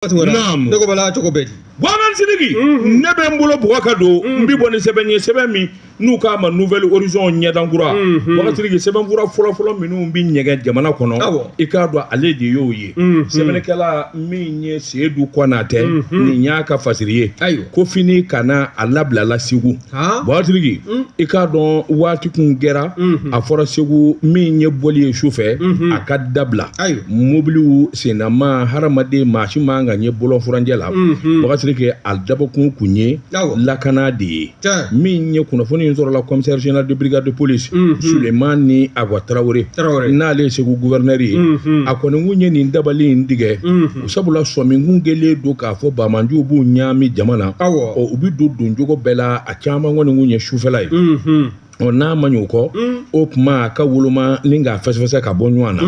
Naam. Ne ko bala cogo bɛ di? Bɔman Sidiki, ne bɛ n bolo bugɔ ka don, n bi bɔ ni sɛbɛn ye, sɛbɛn min n'u k'a ma Nouvel Horizon, ɲɛdankura. Bɔman Sidiki, sɛbɛnfura fɔlɔfɔlɔ minnu bi ɲɛgɛn jamana kɔnɔ, i k'a dɔn ale de y'o ye. Sɛbɛnnikɛla min ye Seyidu Kɔnatɛ, nin y'a ka fasiri ye. Ko fini kana a labilala Segu. Bɔman Sidiki, i k'a dɔn waati kun kɛra a fɔra Segu min ye bɔli ye su fɛ, a ka dabila. Mobiliw sennama, hadamaden maa si man ka ɲɛ bɔlɔn furancɛ la. Bɔman Sidiki, a dabɔkun kun ye lakana de ye. Min ye kunnafoni in sɔrɔla commissaire général de brigade de police Sulemani Awa Tarawele, n'ale ye Segu gouverneur ye, a kɔni kun ye nin dabali in tigɛ, sabula sɔmi kun kɛlen don k'a fɔ banbaanciw b'u ɲaami jama na. Ɔ, u bɛ don doncogo bɛɛ la, a caman kɔni kun ye sufɛla ye. Ɔ, n'a ma ɲɛ o kɔ, o tuma a ka woloma ni k'a fɛsɛfɛsɛ ka bɔ ɲɔgɔn na.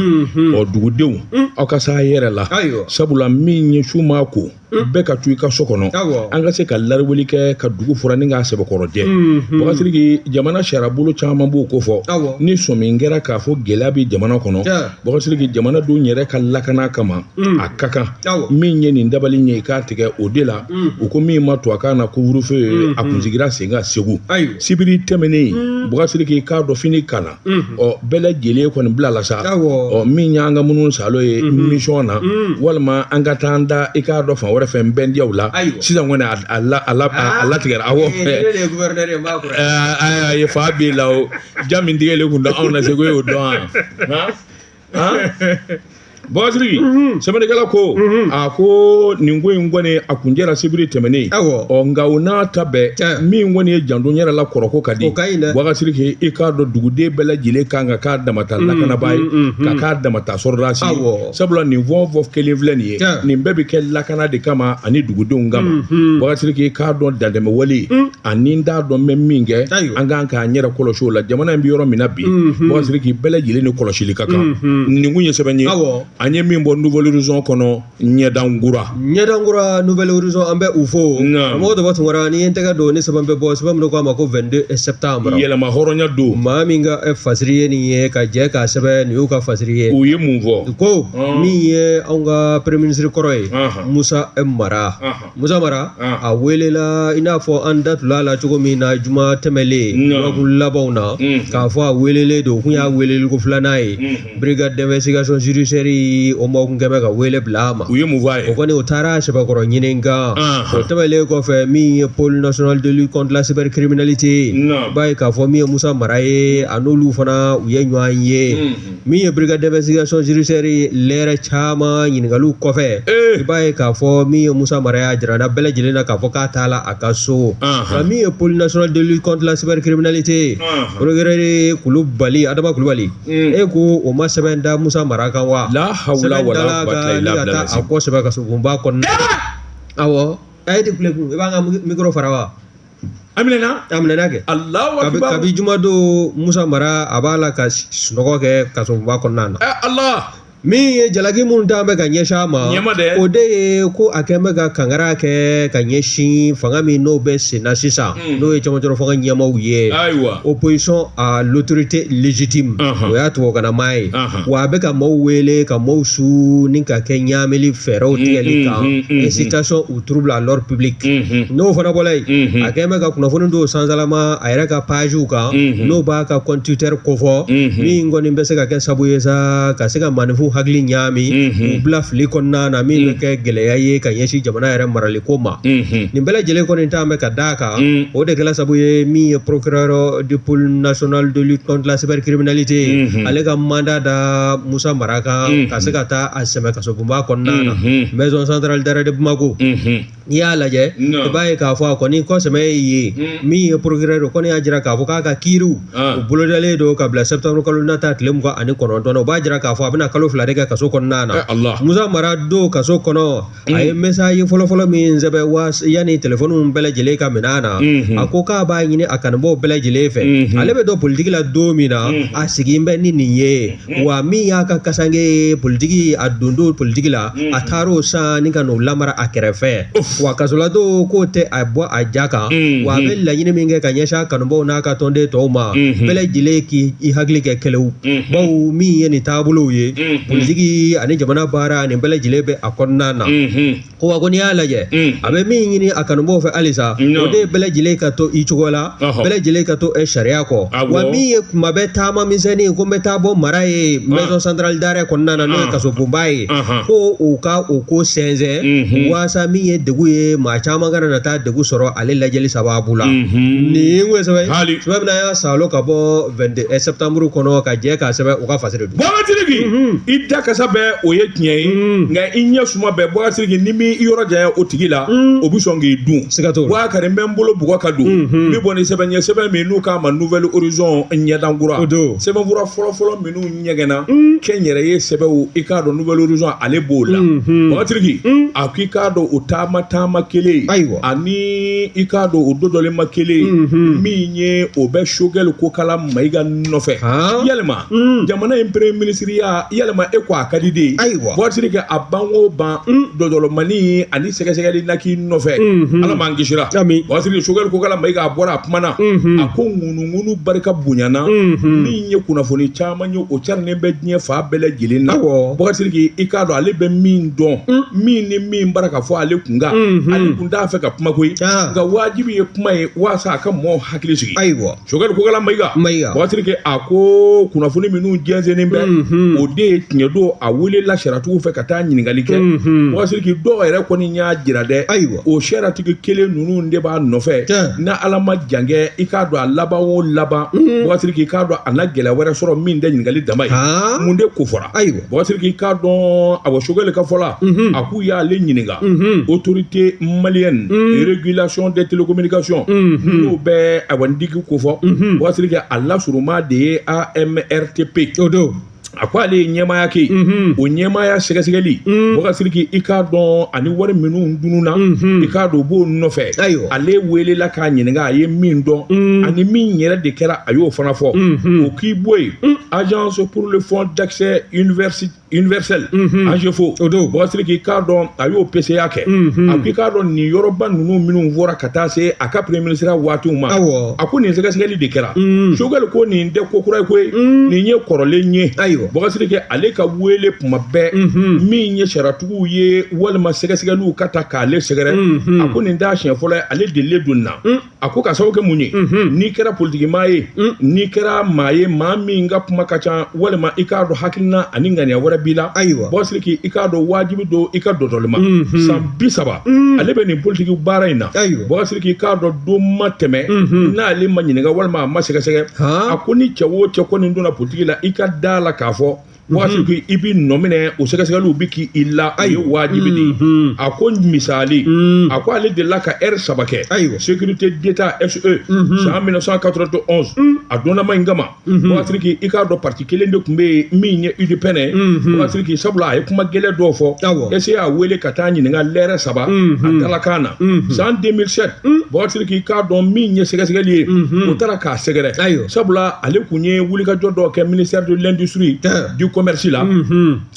Ɔ, dugudenw, aw ka s'a yɛrɛ la, sabula min ye su ma ko, bɛɛ ka to i ka so kɔnɔ, an ka se ka lariweli kɛ ka dugu fura ni k'a sɛbɛkɔrɔ jɛ. Bɔman Sidiki, jamana sariyabolo caman b'o ko fɔ. Ni sɔmi kɛra k'a fɔ gɛlɛya bɛ jamana kɔnɔ, Bɔman Sidiki, jamanadenw yɛrɛ ka lakana kama, a ka kan min ye nin dabali ye, i k'a tigɛ o de la. U ko min ma to a kan na couvre-feu, a kunsigira sen kan Segu sibiri tɛmɛnen. Bɔman Sidiki, i k'a dɔn fini kana, ɔ, bɛɛ lajɛlen kɔni bilala sa. Ɔ, min y'an ka minnu salo ye mission na, walima an ka taa an da, i k'a dɔn fan wɛrɛ fɛ, n bɛndiyaw la sisan kɔni, a latigɛra. Awɔ, a ye fa b'i la, o ja min tigɛlen kun da anw na Segu, y'o dɔn wa? Bɔman Sidiki, sɛbɛnnikɛla ko a ko nin ko in kɔni a kun jɛra sibiri tɛmɛnen. Ɔ, nka o n'a ta bɛɛ, min kɔni ye janto n yɛrɛ la kɔrɔko ka di. Bɔman Sidiki, i k'a dɔn duguden bɛɛ lajɛlen kan ka k'a damata lakanabaa ye, ka k'a damata sɔrɔdasi ye, sabula nin fɛn o fɛn kelen filɛ nin ye, nin bɛɛ bɛ kɛ lakana de kama ani dugudenw kama. Bɔman Sidiki, i k'a dɔn dantɛmɛwale ani n t'a dɔn n bɛ min kɛ, an kan k'an yɛrɛ kɔlɔsi o la. Jamana in bɛ yɔrɔ min na bi, Bɔman Sidiki, bɛɛ lajɛlen ni kɔlɔsili ka kan. Nin kun ye sɛbɛn ye an ye min bɔ Nouvel Horizon kɔnɔ, ɲɛdankura. Ɲɛdankura, Nouvel Horizon, an bɛ u fo. Karamɔgɔ Daba Tunkara, ni ye n tɛgɛ don ni sɛbɛn bɛ bɔ, sɛbɛn min ko a ma ko 22 septembre, yɛlɛma hɔrɔnya don. Maa min ka fasiri ye nin ye, ka jɛ k'a sɛbɛn, nin y'u ka fasiri ye. U ye mun fɔ? Ko min ye anw ka premier ministre kɔrɔ ye, Musa Mara, Musa Mara, a welela i n'a fɔ an da tula la cogo min na juma tɛmɛlen, dɔgɔkun labanw na, k'a fɔ a welelen don. Kun y'a weleli ko filanan ye. Brigade d'investigation judiciaire, o maaw kun kɛn bɛ ka wele bila a ma. U ye mun fɔ a ye? O kɔni, o taara sɛbɛkɔrɔ ɲini kan. O tɛmɛlen kɔfɛ, min ye pôle national de lutte contre la cybercriminalité, b'a ye k'a fɔ min ye Musa Mara ye, a n'olu fana u ye ɲɔgɔn ye. Min ye brigade d'investigation judiciaire, lɛrɛ caman ɲininkaliw kɔfɛ, i b'a ye k'a fɔ min ye Musa Mara y'a jira na bɛɛ lajɛlen na k'a fɔ k'a t'a la a ka so. Nka min ye pôle national de lutte contre la cybercriminalité, procureur Kulubali, Adama Kulubali, e ko o ma sɛbɛn da Musa Mara kan wa? La hawla wala quwwata illa billah. A kɔ sɛbɛn kasobonba kɔnɔna. Awɔ, a ye tɛ kule kun, i b'an ka micro fara wa? A minɛna. A minɛna kɛ. Allahu akbar. Kabi juma don, Musa Mara a b'a la ka sunɔgɔ kɛ kasobonba kɔnɔna na. Allah. Min ye jalaki minnu t'an bɛ ka ɲɛsin a ma, o de ye ko a kɛn bɛ ka kankara kɛ ka ɲɛsin fanga min n'o bɛ sen na sisan, n'o ye cɛmancɛrɔ fanga ɲɛmaaw ye, opposition à l'autorité légitime, o y'a tubabukanama ye. Wa a bɛ ka maaw wele ka maaw su ni ka kɛ ɲaamili fɛɛrɛw tigɛli kan, incitation au trouble à l'ordre public. N'o fana bɔra yen, a kɛn bɛ ka kunnafoni dɔw sansalama a yɛrɛ ka pagew kan, n'o b'a ka compte Twitter kofɔ, min kɔni bɛ se ka kɛ sabu ye sa ka se ka maaninfin hakili ɲaami, k'u bila fili kɔnɔna na, min bɛ kɛ gɛlɛya ye ka ɲɛsin jamana yɛrɛ maraliko ma. Nin bɛɛ lajɛlen kɔni t'an bɛ ka d'a kan, o de kɛla sabu ye min ye procureur du pôle national de lutte contre la cybercriminalité, ale ka mandat da Musa Mara kan ka se ka taa a sɛmɛ kasobonba kɔnɔna na, maison centrale d'arrêt de Bamako. N'i y'a lajɛ, i b'a ye k'a fɔ a kɔni kɔsɛmɛ ye min ye procureur kɔni y'a jira k'a fɔ k'a ka kiiriw o bolodalen don ka bila septembre kalo nata tile 29 na. O b'a jira k'a fɔ a bɛna kalo 2 de kɛ kaso kɔnɔna na. Musa Mara don kaso kɔnɔ, a ye message fɔlɔfɔlɔ min sɛbɛn wa yanni telefɔniw bɛɛ lajɛlen ka minɛ a na, a ko k'a b'a ɲini a kanubaw bɛɛ lajɛlen fɛ, ale bɛ don politiki la don min na, a sigin bɛ ni nin ye. Wa min y'a ka kasange ye politiki, a don don politiki la, a taar'o san ni ka n'o lamara a kɛrɛfɛ. Wa kasoladon k'o tɛ a bɔ a ja kan, wa a bɛ laɲini min kɛ ka ɲɛsin a kanubaw n'a ka tɔnden tɔw ma, bɛɛ lajɛlen k'i hakili kɛ kɛlɛw, bawo min ye nin taabolow ye, politiki ani jamana baara, nin bɛɛ lajɛlen bɛ a kɔnɔna na. Ko wa ko n'i y'a lajɛ, a bɛ min ɲini a kanubaw fɛ halisa, o de ye bɛɛ lajɛlen ka to i cogo la, bɛɛ lajɛlen ka to sariya kɔ. Wa min ye kuma bɛɛ taama misɛnnin ko n bɛ taa bɔ mara ye maison centrale d'arrêt kɔnɔna na, n'o ye kasobonba ye, ko u ka o ko sɛnsɛn waasa min ye degun ye, maa caman kana na taa degun sɔrɔ ale lajɛli sababu la. Nin ye sɛbɛn sɛbɛn min y'a salo ka bɔ 21 septembre kɔnɔ ka jɛ k'a sɛbɛn u ka fasiri don. Boubacar Sidiki, i da kasa bɛɛ o ye tiɲɛ ye, nka i ɲɛ suma bɛɛ, Boubacar Sidiki, ni min i yɔrɔ janya o tigi la, o bɛ sɔn k'i dun. Siga t'o la. Boubacar, n bɛ n bolo bugɔ ka don, n bɛ bɔ ni sɛbɛn ye, sɛbɛn min n'u k'a ma Nouvel Horizon, ɲɛdankura. O don. Sɛbɛnfura fɔlɔfɔlɔ minnu ɲɛgɛnna kɛnyɛrɛye sɛbɛnw, i k'a dɔn Nouvel Horizon ale b'o la. Boubacar Sidiki, a ko i k'a dɔn o taama taama kelen, ayiwa, ani i k'a dɔn o dɔdɔlima kelen min ye, o bɛ Choguel Kokala Mayiga nɔfɛ. Yalima jamana in premier ministre ya, yalima e ko a ka di de ye? Ayiwa. Boubacar Sidiki, a ban o ban dɔdɔlɔmani ani sɛgɛsɛgɛli na k'i nɔfɛ, Ala m'an kisira. Ami. Boubacar Sidiki, Choguel Kokala Mayiga a bɔra a kumana, a ko ŋunuŋunu barika bonyana, min ye kunnafoni caman ye, o carinen bɛ diɲɛ fan bɛɛ lajɛlen na. Boubacar Sidiki, i k'a dɔn ale bɛ min dɔn, min ni min bara ka fɔ ale kun kan, ale kun t'a fɛ ka kuma koyi, nka wajibi ye kuma ye walasa a ka mɔɔw hakili sigi. Ayiwa. Choguel Kokala Mayiga, Mayiga. Boubacar Sidiki, a ko kunnafoni minnu jɛnsɛnnen bɛ, o de ye tiɲɛ don. A welela sariyatigiw fɛ ka taa ɲininkali kɛ. Boubacar Sidiki, dɔw yɛrɛ kɔni y'a jira dɛ. Ayiwa. O sariyatigi kelen ninnu de b'a nɔfɛ. N'a Ala ma jan kɛ, i k'a dɔn a laban o laban, Boubacar Sidiki, i k'a dɔn a na gɛlɛya wɛrɛ sɔrɔ min tɛ ɲininkali dama ye. Mun de ko fɔra? Ayiwa. Boubacar Sidiki, i k'a dɔn awɔ, Choguel ka fɔ la, a k'u y'ale ɲininka autorité malienne régulation des télécommunications, n'o bɛ awa ndigi ko fɔ. Boubacar Sidiki, a lasurunma de ye AMRTP. O don. A ko ale ye ɲɛmaaya kɛ yen, o ɲɛmaaya sɛgɛsɛgɛli, Boubacar Sidiki, i k'a dɔn ani wari minnu dununa, i k'a dɔn o b'o nɔfɛ. Ayiwa. Ale welela k'a ɲininka a ye min dɔn ani min yɛrɛ de kɛra, a y'o fana fɔ. O k'i bɔ yen, agence pour le fonds d'accès universel, AGEFAU. O don. Boubacar Sidiki, i k'a dɔn a y'o PCA kɛ. A ko i k'a dɔn nin yɔrɔba ninnu minnu fɔra ka taa se a ka premier ministre waatiw ma, Awɔ. a ko nin sɛgɛsɛgɛli de kɛra. Choguel ko nin tɛ ko kura ye koyi, nin ye kɔrɔlen ye. Ayiwa. Boubacar Sidiki, ale ka wele kuma bɛɛ, min ye sariyatigiw ye walima sɛgɛsɛgɛliw ka ta k'ale sɛgɛrɛ, a ko nin t'a siɲɛ fɔlɔ ye, ale delilen don na. A ko ka sababu kɛ mun ye? N'i kɛra politikimaa ye, n'i kɛra maa ye, maa min ka kuma ka ca, walima i k'a dɔn hakilina ani ŋaniya wɛrɛ b'i la, Ayiwa. Boubacar Sidiki, i k'a dɔn wajibi don i ka dɔdɔli ma. San 30 ale bɛ nin politiki baara in na. Ayiwa. Boubacar Sidiki, i k'a dɔn don ma tɛmɛ n'ale ma ɲininka walima a ma sɛgɛsɛgɛ. A ko ni cɛ o cɛ kɔni donna politiki la, i ka da la k'a fɔ Boubacar Sidiki, i b'i nɔ minɛ, o sɛgɛsɛgɛliw bɛ k'i la, o ye wajibi de ye. A ko misali, a ko ale delila ka ɛri 3 kɛ Ayiwa. sécurité d'État SE san 1991, a donnama in kama. Boubacar Sidiki, i k'a dɔn parti kelen de tun bɛ yen min ye UDPN ye. Boubacar Sidiki, sabula a ye kuma gɛlɛn dɔw fɔ, Awɔ. SE y'a wele ka taa ɲininka lɛrɛ 3 a dalakan na. San 2007, Boubacar Sidiki, i k'a dɔn min ye sɛgɛsɛgɛli ye, o taara k'a sɛgɛrɛ. Ayiwa. Sabula ale kun ye wulikajɔ dɔw kɛ ministère de l'industrie du commerce la,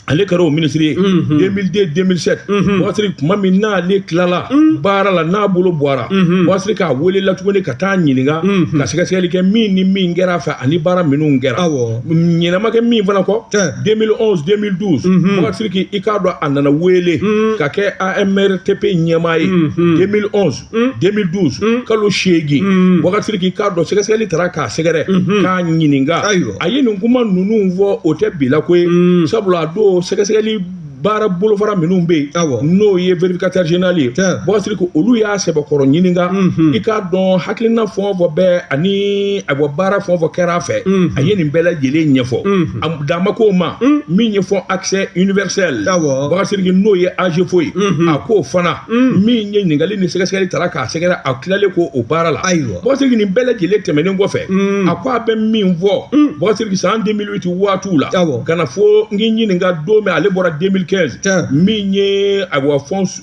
ale kɛra o ministre ye 2002 2007. Boubacar Sidiki, tuma min n'ale tilala baara la, n'a bolo bɔra, Boubacar Sidiki a welela tuguni ka taa ɲininka ka sɛgɛsɛgɛli kɛ min ni min kɛra a fɛ ani baara minnu kɛra. Awɔ. Ɲɛnama kɛ min fana kɔ, 2011 2012, Boubacar Sidiki, i k'a dɔn a nana wele ka kɛ AMRTP ɲɛmaa ye 2011 2012, kalo 8. Boubacar Sidiki, i k'a dɔn sɛgɛsɛgɛli taara k'a sɛgɛrɛ k'a ɲininka. Ayiwa. A ye nin kuma ninnu fɔ, o tɛ bi la koyi, sabula a don sɛgɛsɛgɛli baara bolofara minnu bɛ yen, Awɔ. n'o ye vérificateur général ye, Tiɲɛ. Boubacar Sidiki, olu y'a sɛbɛkɔrɔ ɲininka. I k'a dɔn hakilina fɛn o fɛn bɛ ani ayiwa baara fɛn o fɛn kɛra a fɛ, a ye nin bɛɛ lajɛlen ɲɛfɔ. A dan ma k'o ma, min ye fɔ accès universel, Awɔ. Boubacar Sidiki, n'o ye AGEFAU ye, a k'o fana min ye ɲininkali ni sɛgɛsɛgɛli taara k'a sɛgɛrɛ, a tilalen k'o o baara la. Ayiwa. Boubacar Sidiki, nin bɛɛ lajɛlen tɛmɛnen kɔfɛ, a ko a bɛ min fɔ, Boubacar Sidiki, san 2008 waatiw la, Awɔ. ka na fo n k'i ɲininka don min ale bɔra 2015 2015 min ye ayiwa fonds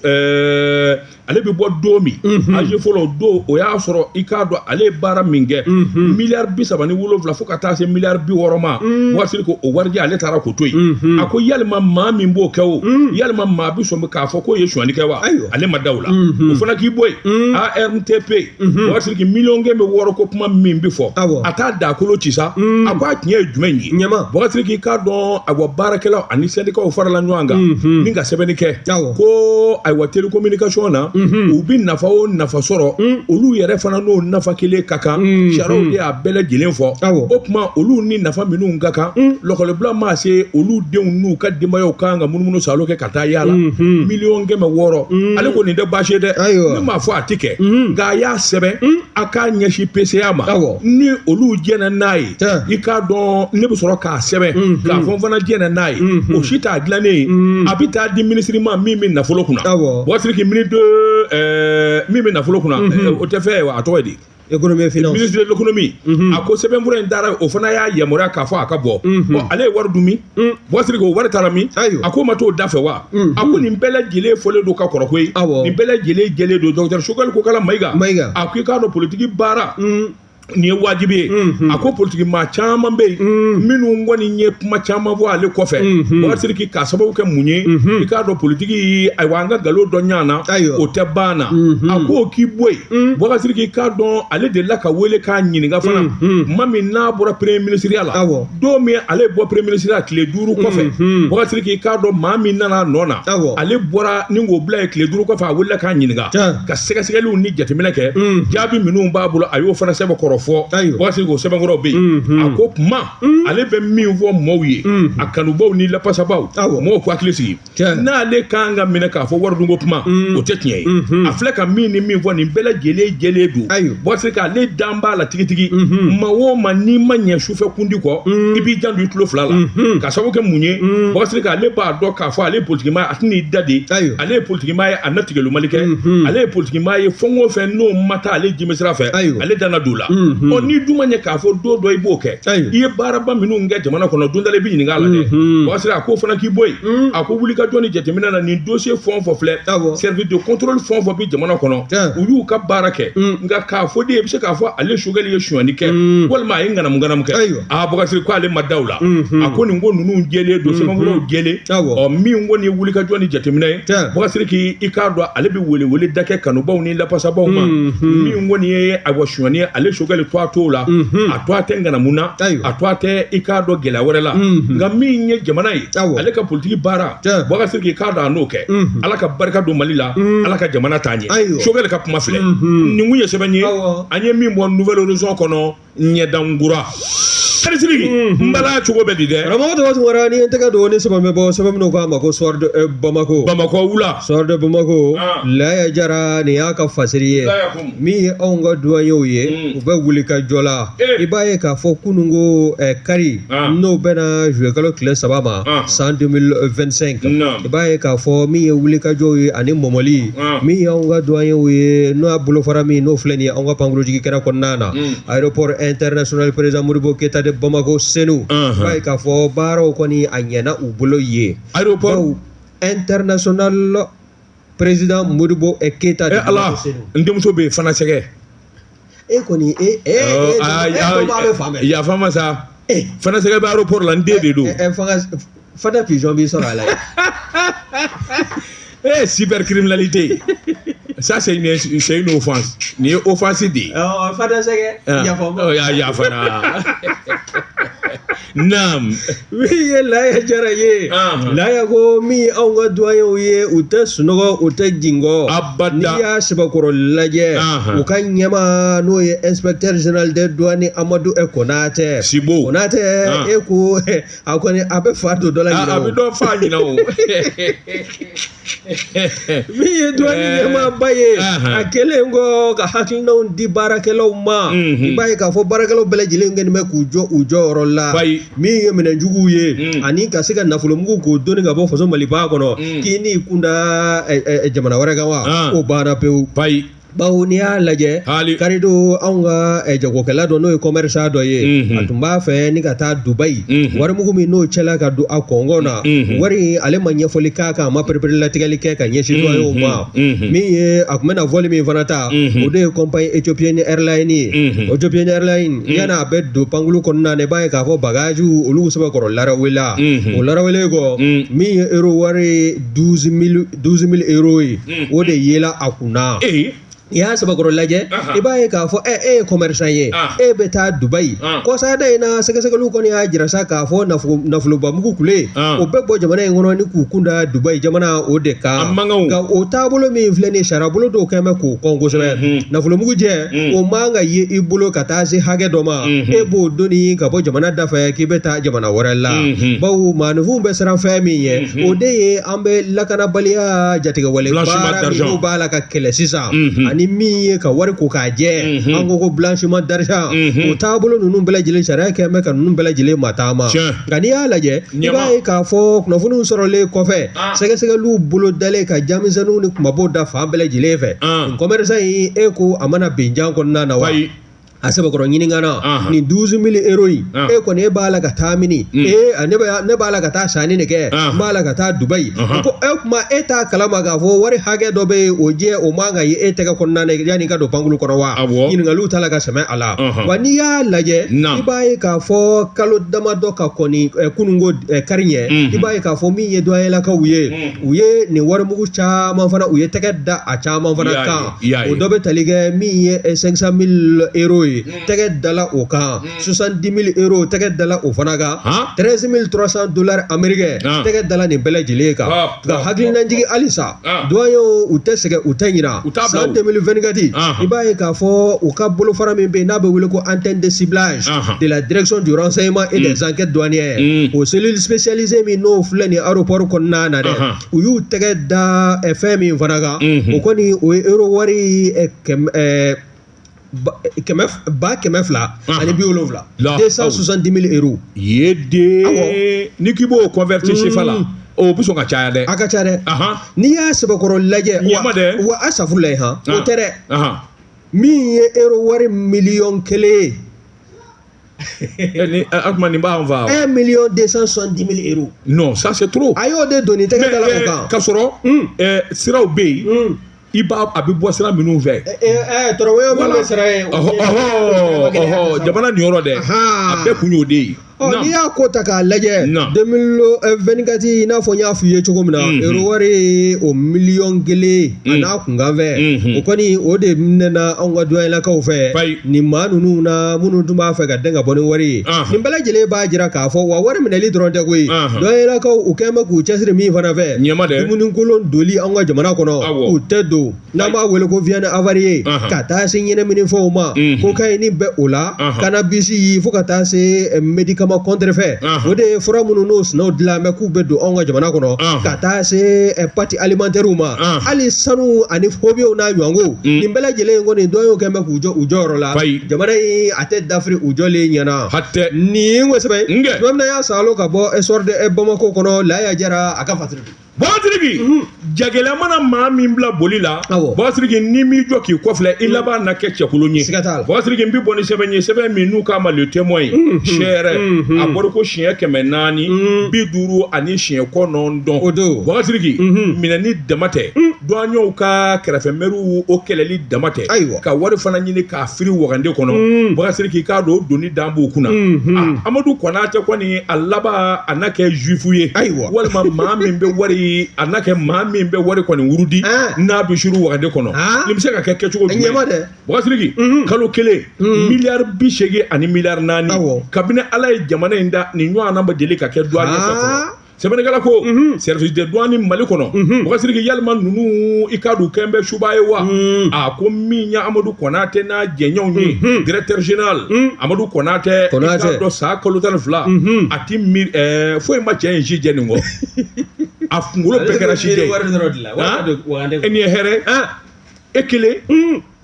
ale bɛ bɔ don min AG fɔlɔ don o y'a sɔrɔ i k'a dɔn ale ye baara min kɛ miliyari 37 fo ka taa se miliyari 60 ma. Boubacar Sidiki, o warijɛ ale taara k'o to yen. A ko yalima maa min b'o kɛ o, yalima maa bɛ sɔn k'a fɔ k'o ye sonyali kɛ wa? Ale ma da o la. O fana k'i bɔ yen. ARTP, Boubacar Sidiki, miliyɔn 600 ko kuma min bɛ fɔ, a t'a dakolo ci sa. A ko a tiɲɛ ye jumɛn ye? Boubacar Sidiki, k'a dɔn ayiwa baarakɛlaw ani syndicats farala ɲɔgɔn kan ni ka sɛbɛnni kɛ ko ayiwa télécommunication na, u bɛ nafa o nafa sɔrɔ, olu yɛrɛ fana n'o nafa kelen ka kan. Sariyaw de y'a bɛɛ lajɛlen fɔ. O tuma olu ni nafa minnu ka kan, lɔkɔlibila maa se olu denw n'u ka denbayaw kan ka munumunu salo kɛ ka taa yaala, miliyɔn 600. Ale ko nin tɛ baasi ye dɛ. Ne m'a fɔ a ti kɛ, nka a y'a sɛbɛn a k'a ɲɛsin PCA ma. Ni olu jɛnna n'a ye, i k'a dɔn ne bɛ sɔrɔ k'a sɛbɛn k'a fɔ n fana jɛnna n'a ye. O si t'a dilannen ye, a bɛ taa di minisiri ma min bɛ nafolo kunna. Boubacar Sidiki, ministre min bɛ nafolo kunna, o tɛ fɛn ye wa, a tɔgɔ ye di? Économie et finance. Ministre de l'économie. A ko sɛbɛnfura in taara, o fana y'a yamaruya k'a fɔ a ka bɔ. Ɔ, ale ye wari dun min? Boubacar Sidiki, o wari taara min? A ko ma t'o da fɛ wa? A ko nin bɛɛ lajɛlen fɔlen don ka kɔrɔ koyi. Nin bɛɛ lajɛlen jɛlen don. Docteur Choguel Kokala Mayiga. Mayiga. A ko i k'a dɔn politiki baara nin ye wajibi ye. A ko politiki maa caman bɛ yen minnu kɔni ye kuma caman fɔ ale kɔfɛ. Boubacar Sidiki, k'a sababu kɛ mun ye? I k'a dɔn politiki, ayiwa, an ka nkalon dɔ ɲana na, o tɛ ban na. A ko k'i bɔ yen. Boubacar Sidiki, k'a dɔn ale delila ka wele k'a ɲininka fana tuma min n'a bɔra premier ministre la. Don min ale bɔ premier ministre la, tile 5 kɔfɛ, Boubacar Sidiki, k'a dɔn maa min nana a nɔ na, ale bɔra ni k'o bila yen, tile 5 kɔfɛ a wulila k'a ɲininka ka sɛgɛsɛgɛliw ni jateminɛ kɛ. Jaabi minnu b'a bolo, a y'o fana sɛbɛn kɔrɔ fɔ. Boubacar Sidiki, o sɛbɛnkɔrɔw bɛ yen. A ko kuma ale bɛ min fɔ mɔɔw ye, a kanubaw ni lapasabaw, mɔgɔw k'u hakili sigi, n'ale kan ka minɛ k'a fɔ waridunko kuma, o tɛ tiɲɛ ye. A filɛ ka min ni min fɔ, nin bɛɛ lajɛlen jɛlen don. Boubacar Sidiki, ale dan b'a la tigitigi. Maa o maa n'i ma ɲɛ sufɛ kundi kɔ, i b'i janto i tulo fila la. Ka sababu kɛ mun ye? Boubacar Sidiki, ale b'a dɔn k'a fɔ ale ye politikimaa ye, a tɛn'i da de. Ale ye politikimaa ye, a na tigɛli kɛ. Ale ye politikimaa ye, fɛn o fɛn n'o ma taa ale jimi sira fɛ, ale danna don la. Ɔ, n'i dun ma ɲɛ k'a fɔ don dɔ i b'o kɛ, i ye baaraba minnu kɛ jamana kɔnɔ, don dɔ la i bɛ ɲininka a la dɛ. Boubacar Sidiki, a k'o fana k'i bɔ yen. A ko wulikajɔ ni jateminɛ na, nin dossier fɛn o fɛn filɛ, service de contrôle fɛn o fɛn bɛ jamana kɔnɔ, u y'u ka baara kɛ. Nka k'a fɔ de, i bɛ se k'a fɔ ale Choguel ye sonyali kɛ walima a ye ŋanamu ŋanamu kɛ, aa, Boubacar Sidiki ko ale ma da o la. A ko nin ko ninnu jɛlen don, sɛbɛnfuraw jɛlen. Ɔ, min kɔni ye wulikajɔ ni jateminɛ ye, Boubacar Sidiki, i k'a dɔn ale bɛ welewele da kɛ kanubaw ni lapasabaw ma. Min kɔni ye ayiwa sonyali ye, ale Choguel to a t'o la, a to a tɛ ŋanamu na, a to a tɛ i k'a dɔn gɛlɛya wɛrɛ la. Nka min ye jamana ye, ale ka politiki baara, Boubacar Sidiki, k'a dɔn a n'o kɛ. Ala ka barika don Mali la, Ala ka jamana taa ɲɛ. Choguel ka kuma filɛ nin kun ye sɛbɛn ye an ye min bɔ Nouvel Horizon kɔnɔ, ɲɛdankura. Sidiki, n bala cogo bɛ di dɛ? Karamɔgɔ Tɔgɔ Tunkara, ni ye n tɛgɛ don ni sɛbɛn bɛ bɔ, sɛbɛn minnu k'a ma ko Soir de Bamako. Bamakɔ wula. Soir de Bamako, Laya Jara, nin y'a ka fasiri ye. Min ye anw ka douaniers ye, u bɛ wuli ka jɔ la. I b'a ye k'a fɔ kununko kari, n'o bɛnna juillet kalo tile 3 ma san 2025, i b'a ye k'a fɔ min ye wulikajɔw ye ani mɔmɔli, min ye anw ka douaniers ye, n'o y'a bolofara min n'o filɛ nin ye anw ka pankurujigi kɛnɛ kɔnɔna na, aéroport international président Modibo Keita de Bamako Senu, i b'a ye k'a fɔ baaraw kɔni a ɲɛna u bolo yen. Aéroport international président Modibo Keita de Bamako Senu. N denmuso bɛ yen fana sɛgɛ. E kɔni e e e dɔ b'a bɛ fan bɛɛ. Yafa ma sa. Fana sɛgɛ bɛ aéroport la, n den de don. Fanga fana pigeon b'i sɔrɔ a la. Eh, cybercriminalité. Ça, c'est une offense. Nin ye offense de ye. Fana sɛgɛ. Yafa ma. Yafa na. Naam. Min ye Laya Jara ye. Laya ko min ye anw ka douaniers ye, u tɛ sunɔgɔ, u tɛ jingɔ. Abada. N'i y'a sɛbɛkɔrɔ lajɛ, u ka ɲɛmaa n'o ye inspecteur général des douanes Amadu Konatɛ. Sibo. Konatɛ, e ko a kɔni a bɛ fa don dɔ la ɲinɛ o. A bɛ dɔ fa ɲinɛ o. Min ye douane ɲɛmaaba ye, a kɛlen kɔ ka hakilinaw di baarakɛlaw ma, i b'a ye k'a fɔ baarakɛlaw bɛɛ lajɛlen kɛlen bɛ k'u jɔ u jɔyɔrɔ la. Min ye minɛnjuguw ye ani ka se ka nafolomugu k'o doni ka bɔ faso Maliba kɔnɔ, k'i n'i kunda jamana wɛrɛ kan wa, o banna pewu. Bayi. Bawo n'i y'a lajɛ karido anw ka jagokɛla dɔ n'o ye commerçant dɔ ye a tun b'a fɛ ni ka taa Dubayi warimugu min n'o cɛla ka don a kɔngɔ na wari ale ma ɲɛfɔli k'a kan a ma pereperelatigɛli kɛ ka ɲɛsin douaniers ma min ye a tun bɛna vol min fana ta o de ye compagnie Ethiopian Airlines ye Ethiopian Airlines yanni a bɛ don pankulu kɔnɔna na i b'a ye k'a fɔ bagage olu sɛbɛkɔrɔ larawela o larawele kɔ min ye euro wari 12 000 euros ye o de yela a kunna. I y'a sɛbɛkɔrɔ lajɛ, i b'a ye k'a fɔ e ye commerçant ye, e bɛ taa Dubayi kɔsada in na. Sɛgɛsɛgɛliw kɔni y'a jira sa k'a fɔ nafolobamugu kule o bɛ bɔ jamana in kɔnɔ ni k'u kun da Dubayi jamana o de kan. Nka o taabolo min filɛ nin ye, sariyabolo dɔw kɛn bɛ k'o kɔn kosɛbɛ. Nafolomugu jɛ o man ka ye i bolo ka taa se hakɛ dɔ ma, e b'o doni ka bɔ jamana dafɛ k'i bɛ taa jamana wɛrɛ la, bawo maaninfinw bɛ siran fɛn min ye, o de ye an bɛ lakanabaliya jatigɛwale baara minnu b'a la ka kɛlɛ sisan, ani min ye ka wari ko k'a jɛ, an ko blanchiment d'argent. O taabolo ninnu bɛɛ lajɛlen, sariya kɛn bɛ ka ninnu bɛɛ lajɛlen mataama. Nka n'i y'a lajɛ, i b'a ye k'a fɔ kunnafoniw sɔrɔlen kɔfɛ, sɛgɛsɛgɛliw bolo dalen ka jamisɛnninw ni kumabaw da fan bɛɛ lajɛlen fɛ, nin commerçant in, e ko a mana benjan kɔnɔna na wa, a sɛbɛkɔrɔ ɲininkana nin 12 000 euros in, e kɔni e b'a la ka taa mini? Ee, ne b'a la ka taa sanni de kɛ, n b'a la ka taa Dubayi. Ko e kuma e t'a kalama k'a fɔ wari hakɛ dɔ bɛ yen, o jɛ o man ka ye e tɛgɛ kɔnɔna na yanni i ka don pankulu kɔnɔ wa? Ɲininkaliw t'a la ka sɛmɛ a la wa. N'i y'a lajɛ, i b'a ye k'a fɔ kalo damadɔ ka kɔni kununko kari ɲɛ, i b'a ye k'a fɔ min ye douanierlakaw ye, u ye nin warimugu caman fana, u ye tɛgɛ da a caman fana kan. O dɔ bɛ tali kɛ min ye 500 000 euros ye, tɛgɛ dala o kan, 70 000 euros, tɛgɛ dala o fana kan, 13 300 dollars américains, tɛgɛ dala nin bɛɛ lajɛlen kan. Nka hakilinajigi halisa, douaniers u tɛ sɛgɛn, u tɛ ɲina. San 2024, i b'a ye k'a fɔ u ka bolofara min bɛ yen n'a bɛ wele ko antenne de ciblage de la direction du renseignement et des enquêtes douanières, o cellule spécialisée min n'o filɛ nin aéroport kɔnɔna na dɛ, u y'u tɛgɛ da fɛn min fana kan, o kɔni o ye euro wari kɛmɛ ba 270, 270 000 euros. Ye de, ni k'i b'o convertir CFA la, o bɛ sɔn ka caya dɛ. A ka ca dɛ. N'i y'a sɛbɛkɔrɔ lajɛ, wa a safurula ye han, o tɛ dɛ, min ye euro wari miliyɔn 1 ye. Ni a tuma nin b'an fa. 1 270 000 euros. Non, ça c'est trop. A y'o de don ni tɛgɛ da la o kan. K'a sɔrɔ siraw bɛ yen, i b'a a bɛ bɔ sira minnu fɛ. Tɔrɔmɔɲɔ min bɛ sara yen. Ɔhɔ, jamana nin yɔrɔ dɛ, a bɛɛ kun y'o de ye. Ɔ, n'i y'a ko ta k'a lajɛ, 2024, i n'a fɔ n y'a f'i ye cogo min na, euro wari o miliyɔn 1 a n'a kunkanfɛ, o kɔni o de minɛna anw ka douanierlakaw fɛ nin maa ninnu na minnu tun b'a fɛ ka dɛn ka bɔ ni wari ye. Nin bɛɛ lajɛlen b'a jira k'a fɔ wa wari minɛli dɔrɔn tɛ koyi, douanierlakaw u kɛn bɛ k'u cɛsiri min fana fɛ, dumuni kolon doli anw ka jamana kɔnɔ, u tɛ don, n'an b'a wele ko viande avariée, ka taa se ɲɛnaminifɛnw ma, cocaïne bɛ o la, cannabis, fo ka taa se médicament contrefait, o de ye fura minnu n'o sinaw dilan bɛ k'u bɛ don anw ka jamana kɔnɔ, ka taa se pâtes alimentaires ma, hali sanu ani fobiyew n'a ɲɔgɔnko. Nin bɛɛ lajɛlen kɔni, douaniers kɛn bɛ k'u jɔ u jɔyɔrɔ la. Jamana in a tɛ dafiri u jɔlen ɲɛna. Nin ko sɛbɛn tuma min na y'a salo ka bɔ soir de Bamako kɔnɔ, Laya Jara a ka fatiri. Bɔsiriki, jagɛlɛya mana maa min bila boli la, Bɔsiriki, n'i m'i jɔ k'i kɔfilɛ, i laban na kɛ cɛkolon ye. Bɔsiriki, n bɛ bɔ ni sɛbɛn ye, sɛbɛn min n'u k'a ma Le Témoin ye, sɛrɛ a bɔra ko siɲɛ 459. Bɔsiriki, minɛni dama tɛ, douaniers ka kɛrɛfɛmɛriw o kɛlɛli dama tɛ, ka wari fana ɲini k'a firi wagande kɔnɔ. Bɔsiriki, k'a don doni dan b'u kunna. Amadu Konate kɔni, a laban a na kɛ juif ye, walima maa min bɛ wari, a n'a kɛ maa min bɛ wari kɔni wurudi n'a bɛ suru wagande kɔnɔ. Nin bɛ se ka kɛ kɛcogo jumɛn? Bɔsiriki, kalo kelen, miliyari 80 ani miliyari 4. Kabini Ala ye jamana in da, nin ɲɔgɔnna ma deli ka kɛ douane fɛ fɔlɔ. Sɛbɛnnikɛla ko service de douane Mali kɔnɔ, Bɔsiriki, yalima ninnu i ka don kɛn bɛ suba ye wa? A ko min ye Amadu Konate n'a jɛɲɔgɔnw ye, directeur général Amadu Konate, i k'a dɔn san kalo 12 a ti miiri foyi ma cɛ in si jɛ nin kɔ, a kunkolo bɛɛ kɛra si jɛ ye. E nin ye hɛrɛ e kelen.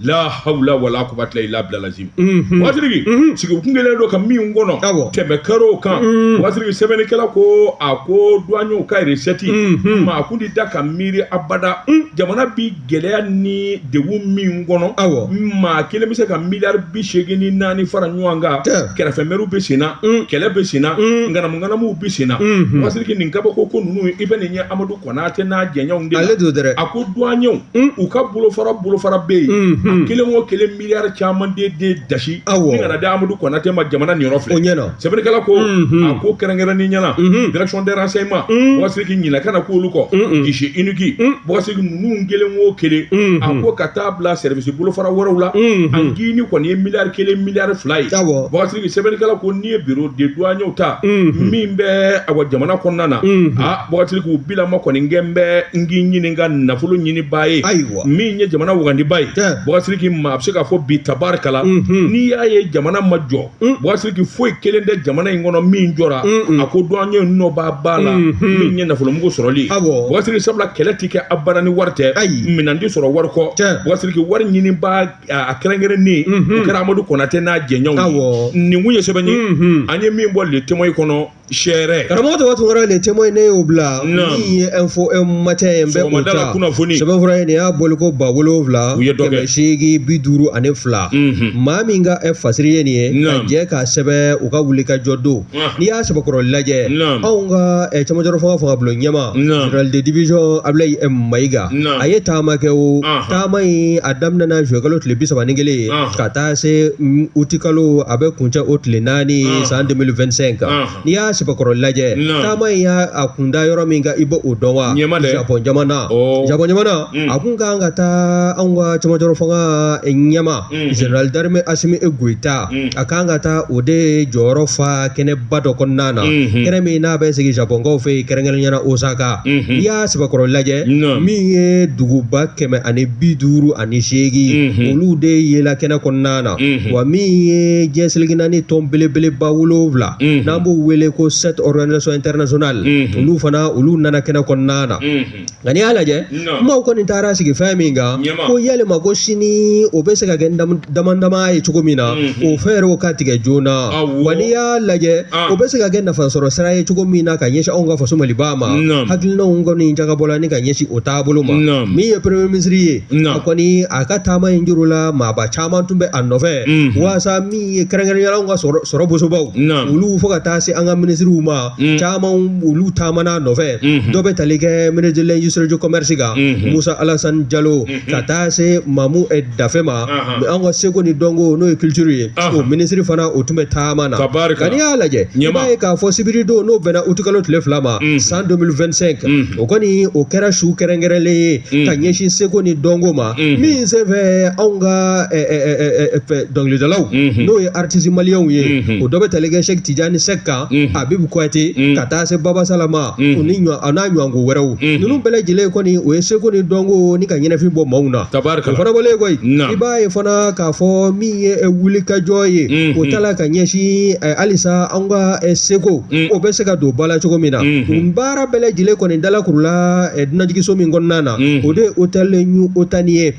La hawla wala quwwata illa billah lazim. Watiriki sigi kun kelen don ka min kɔnɔ tɛmɛ kɛr'o kan. Watiriki sɛbɛnnikɛla ko a ko douaniers ka recette maa kun ti da ka miiri abada. Jamana bi gɛlɛya ni degun min kɔnɔ, maa kelen bɛ se ka miliyari 84 fara ɲɔgɔn kan. Kɛrɛfɛmɛriw bɛ sen na, kɛlɛ bɛ sen na, ŋanamu-ŋanamuw bɛ sen na. Watiriki nin kabako ko ninnu i bɛ nin ye Amadu Konate n'a jɛɲɔgɔnw de la. Ale don dɛ. A ko douaniers u ka bolofara bɛ yen, a kelen o kelen miliyari caman de dasi ni kana di Amadu Konate ma jamana niyɔrɔ filɛ. O ɲɛna. Sɛbɛnnikɛla ko a ko kɛrɛnkɛrɛnnen ɲɛna direction des renseignements, Bɔkasiriki ɲinɛ kana k'olu kɔ, guichet unique, Bɔkasiriki ninnu kelen o kelen, a ko ka taa bila service bolofara wɛrɛw la, an kini kɔni ye miliyari 1 miliyari 2 ye. Bɔkasiriki sɛbɛnnikɛla ko n'i ye bureau de douaniers ta min bɛ awa jamana kɔnɔna na, a Bɔkasiriki u bilama kɔni kɛ n bɛ n k'i ɲininka nafolo ɲinibaa ye min ye jamana wagandiba ye. Bɔkasiriki ma a bɛ se k'a fɔ bi tabarikala, n'i y'a ye jamana ma jɔ, Bɔkasiriki foyi kelen tɛ jamana in kɔnɔ min jɔra, a ko douanier nɔ b'a ba la min ye nafolomugu sɔrɔli ye. Bɔkasiriki sabula kɛlɛ ti kɛ abada ni wari tɛ, minɛn ti sɔrɔ wari kɔ. Bɔkasiriki wari ɲinibaa a kɛrɛnkɛrɛnnen o kɛra Amadu Konate n'a jɛɲɔgɔnw ye. Nin kun ye sɛbɛn ye an ye min bɔ Le Témoin kɔnɔ. Sɛrɛ karamɔgɔ tɔgɔ Tunkara, Le Témoin ne y'o bila min ye Info Matin ye, n bɛ o ta sɛbɛnfura ye. Nin y'a bɔli ko 7852. Maa min ka fasiri ye nin ye ka jɛ k'a sɛbɛn u ka wuli ka jɔ don. N'i y'a sɛbɛkɔrɔ lajɛ, anw ka cɛmancɛrɔ fanga bulon ɲɛmaa général de division Abdoulaye Mayiga, a ye taama kɛ. O taama in a daminɛna juillet kalo tile 31 ye ka taa se août kalo a bɛ kuncɛ o tile 4 san 2025. N'i y'a sɛbɛkɔrɔ lajɛ, taama in y'a a kunda yɔrɔ min kan, i b'o dɔn wa? Japon jamana. Japon jamana, a kun kan ka taa anw ka cɛmancɛrɔ fanga ɲɛmaa général d'armée Assimi Goïta, a kan ka taa o de jɔyɔrɔ fa kɛnɛba dɔ kɔnɔna na, kɛnɛ min n'a bɛ sigi Japonkaw fɛ yen, kɛrɛnkɛrɛnnenya la Osaka. N'i y'a sɛbɛkɔrɔ lajɛ, min ye duguba 158 olu de yela kɛnɛ kɔnɔna na. Wa min ye diɲɛ seleke naani tɔn belebeleba 7, n'an b'o wele ko 7 organisations internationales, olu fana olu nana kɛnɛ kɔnɔna na. Nka n'i y'a lajɛ, kumaw kɔni taara sigi fɛn min kan, ko yalima ko sini o bɛ se ka kɛ dama dama ye cogo min na, o fɛɛrɛw ka tigɛ joona. Wa n'i y'a lajɛ, o bɛ se ka kɛ nafasɔrɔ sira ye cogo min na ka ɲɛsin anw ka faso Maliba ma. Hakilinaw kɔni jagabɔla ni ka ɲɛsin o taabolo ma. Min ye premier ministre ye, a kɔni a ka taama in juru la maaba caman tun bɛ a nɔfɛ, walasa min ye kɛrɛnkɛrɛnnenya la anw ka sɔrɔ bosobaw, olu fo ka taa se an ka minisiriw ma, caman olu taamana a nɔfɛ. Dɔ bɛ tali kɛ ministre de l'industrie du commerce kan, Musa Alassane Diallo, ka taa se Mamu Dafe ma, an ka seko ni dɔnko n'o ye culture ye, o minisiri fana o tun bɛ taama na. Nka n'i y'a lajɛ, i b'a ye k'a fɔ sibiri don n'o bɛnna août kalo tile 2 ma san 2025, o kɔni o kɛra su kɛrɛnkɛrɛnlen ye ka ɲɛsin seko ni dɔnko ma, min senfɛ anw ka dɔnkilidalaw n'o ye artiste maliyɛnw ye, o dɔ bɛ tali kɛ Cheikh Tidiane Seck kan, Habib Kouyaté, ka taa se Baba Salama, o ni a n'a ɲɔgɔnko wɛrɛw. Ninnu bɛɛ lajɛlen kɔni o ye seko ni dɔnko ni ka ɲɛnafin bɔ maaw na. O fana bɔlen koyi, i b'a ye fana k'a fɔ min ye wulikajɔ ye, o ta la ka ɲɛsin halisa an ka seko o bɛ se ka don ba la cogo min na. Baara bɛɛ lajɛlen kɔni dalakurula dunanjiginso min kɔnɔna na, o de ye hôtel New Otani ye,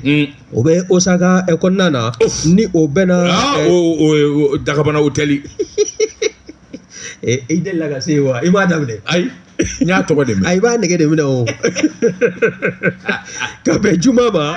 o bɛ Osaka kɔnɔna na, ni o bɛnna Dagabana hôtel. I delila ka se yen wa? I m'a daminɛ? Ayi, n y'a tɔgɔ de mɛn. Ayi, i b'a nege de minɛ o. Ka bɛn juma ma,